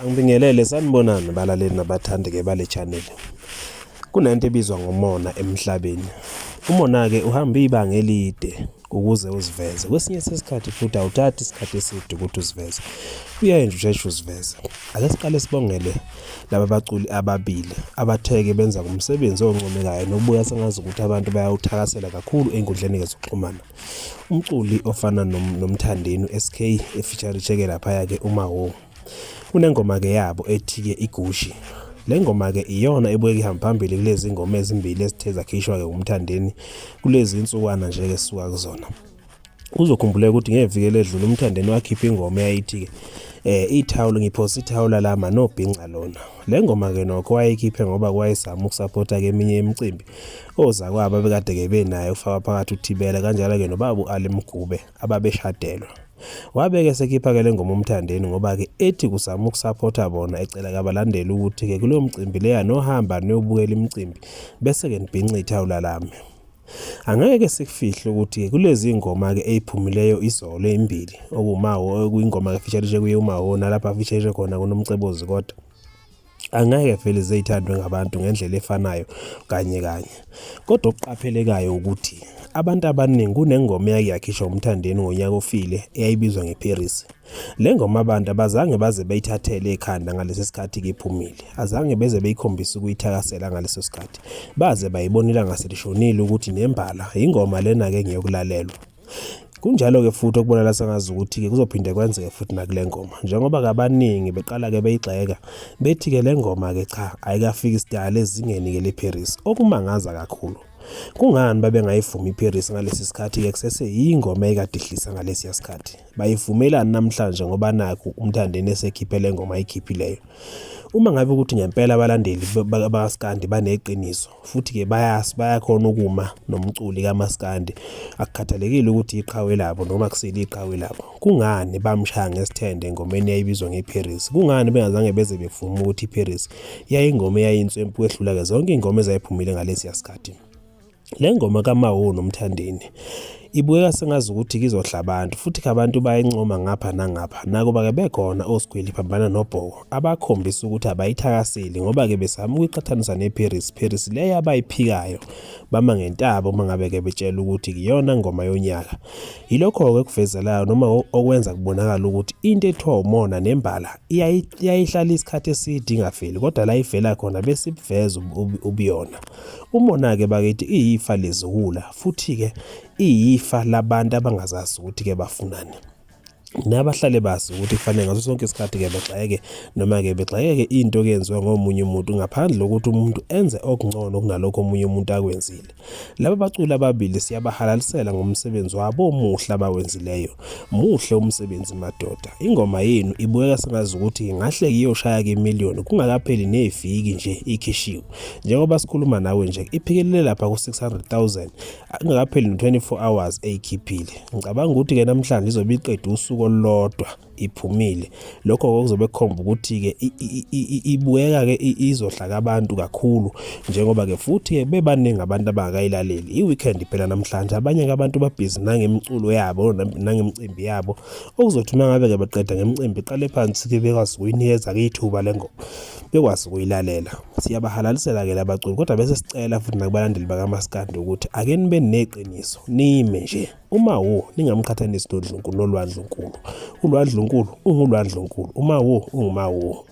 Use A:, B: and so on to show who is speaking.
A: Angibingelele, sanibonani balaleli nabathandi-ke bale channel. Kunento ebizwa ngomona emhlabeni. Umona-ke uhamba ibanga elide ukuze uziveze. Kwesinye sesikhathi futhi awuthathi isikhathi eside ukuthi uziveze. Uyaye nje usheshe uziveze. Ake siqale sibongele laba baculi ababili abatheke benza ngomsebenzi oncomekayo nokubuya sengazi ukuthi abantu bayawuthakasela kakhulu ey'nkundleni zokuxhumana. Umculi ofana noMthandeni u-SK efeature-ke laphaya-ke uMawo. Kunengoma-ke yabo ethi-ke iGushi. Le ngoma-ke iyona ebukeka ihamba phambili kulezi ngoma ezimbili ezithe zakhishwa-ke nguMthandeni kulezi insukwana nje-ke sisuka kuzona. Kuzokhumbuleka ukuthi ngeviki eledlule uMthandeni wakhipha ingoma eyayithi-ke ithawula ngiphosa ithawula lami anobhinca lona. Le ngoma-ke nokho wayeyikhiphe ngoba wayezama ukusaphotha-ke eminye imicimbi ozakwabo abekade-ke benayo kufaka phakathi uThibela kanjalo-ke nobaba u-Ali Mgube ababeshadelwa. Wabe-ke esekhipha-ke le ngoma uMthandeni ngoba-ke ethi kuzama ukusaphotha bona ecela kabalandeli ukuthi-ke kuleyo mcimbi leya nohamba niyobukela imicimbi bese-ke nibhinca ithawula lami. Angeke sikufihle ukuthi-ke kulezi ngoma-ke ey'phumileyo izolo ey'mbili okuwuMawo okuyingoma-ke feature kuye uMawo nalapho afeature khona kuNomcebo Zikode. Angeke vele zeyithandwe ngabantu ngendlela efanayo kanye kanye. Kodwa okuqaphelekayo ukuthi abantu abaningi kunengoma eyake yakhishwa uMthandeni ngonyaka ofile eyayibizwa ngeParis. Le ngoma abantu abazange baze beyithathele ekhanda ngalesi sikhathi-ke iphumile. Azange beze beyikhombise ukuyithakasela ngaleso sikhathi. Baze bayibona ilanga selishonile ukuthi nembala yingoma lena-ke ngeyokulalelwa. Kunjalo-ke futhi okubonakala sengazi ukuthi-ke kuzophinde kwenzeke futhi nakule ngoma njengoba kabaningi beqala-ke beyigxeka bethi-ke le ngoma-ke cha ayikafiki isidala ezingeni-ke leParis okumangaza kakhulu. Kungani babengayivumi iParis ngalesi sikhathi-ke kusese yingoma ekade ihlisa ngalesiya sikhathi? Bayivumelani namhlanje ngoba nakhu uMthandeni esekhiphe le ngoma ayikhiphileyo. Uma ngabe ukuthi ngempela abalandeli bakaSkandi baneqiniso futhi-ke bayasi bayakhona ukuma nomculi kaMaskandi akukhathalekile ukuthi iqhawe labo noma akusilo iqhawe labo. Kungani bamshaya ngesithende engomeni eyayibizwa ngeParis? Kungani bengazange beze bevume ukuthi iParis yayingoma eyayinswempu kwehlula-ke zonke iy'ngoma ezayiphumile ngalesiya sikhathi? Le ngoma kaMawo noMthandeni ibukeka sengazi ukuthi izohla abantu futhi abantu bayayincoma ngapha nangapha nakuba-ke bekhona oSgwili phambana noBhoko abakhombisa ukuthi abayithakaseli ngoba-ke bezama ukuyiqhathanisa neParis Paris leyo abayiphikayo bama ngentaba uma ngabe-ke betshela ukuthi iyona ngoma yonyaka. Yilokho-ke okuvezelayo noma okwenza kubonakala ukuthi into ethiwa umona nembala iyayihlala isikhathi eside ingaveli kodwa la ivela khona bese ibuveza ubuyona. Umona-ke bakithi iyifa leziwula futhi-ke iyifa labantu abangazazi ukuthi-ke bafunani. Nabahlale bazi ukuthi kufanele ngaso sonke isikhathi-ke begxeke noma-ke begxekeke into eyenziwa ngomunye umuntu ngaphandle kokuthi umuntu enze okungcono kunalokho omunye umuntu akwenzile. Laba baculi ababili siyabahalalisela ngomsebenzi wabo omuhle abawenzileyo. Muhle umsebenzi madoda. Ingoma yenu ibukeka sengazi ukuthi ngahle iyoshaya ke-million kungakapheli neviki nje ikhishiwe. Njengoba sikhuluma nawe nje iphikelele lapha ku-600,000 kungakapheli no-24 hours eyikhiphile. Ngicabanga ukuthi-ke namhlanje izobe iqede usuku olulodwa iphumile. Lokho kuzobe kukhomba ukuthi-ke ibukeka-ke izohla kabantu kakhulu njengoba-ke futhi-ke bebaningi abantu abangakayilaleli. I-weekend phela namhlanje abanye-ke abantu babhizi nangemiculo yabo nangemicimbi yabo okuzothi uma ngabe-ke beqeda ngemicimbi iqale phansi-ke bekwazi ukuyinikeza-ke ithuba le ngoma bekwazi ukuyilalela. Siyabahalalisela-ke labaculi kodwa bese sicela futhi nakubalandeli bakaMaskandi ukuthi ake nibe neqiniso nime nje. UMawo ningamqhathanisi noNdlunkulu noLwandlunkulu. ULwandlunkulu unguLwandlunkulu, uMawo unguMawo.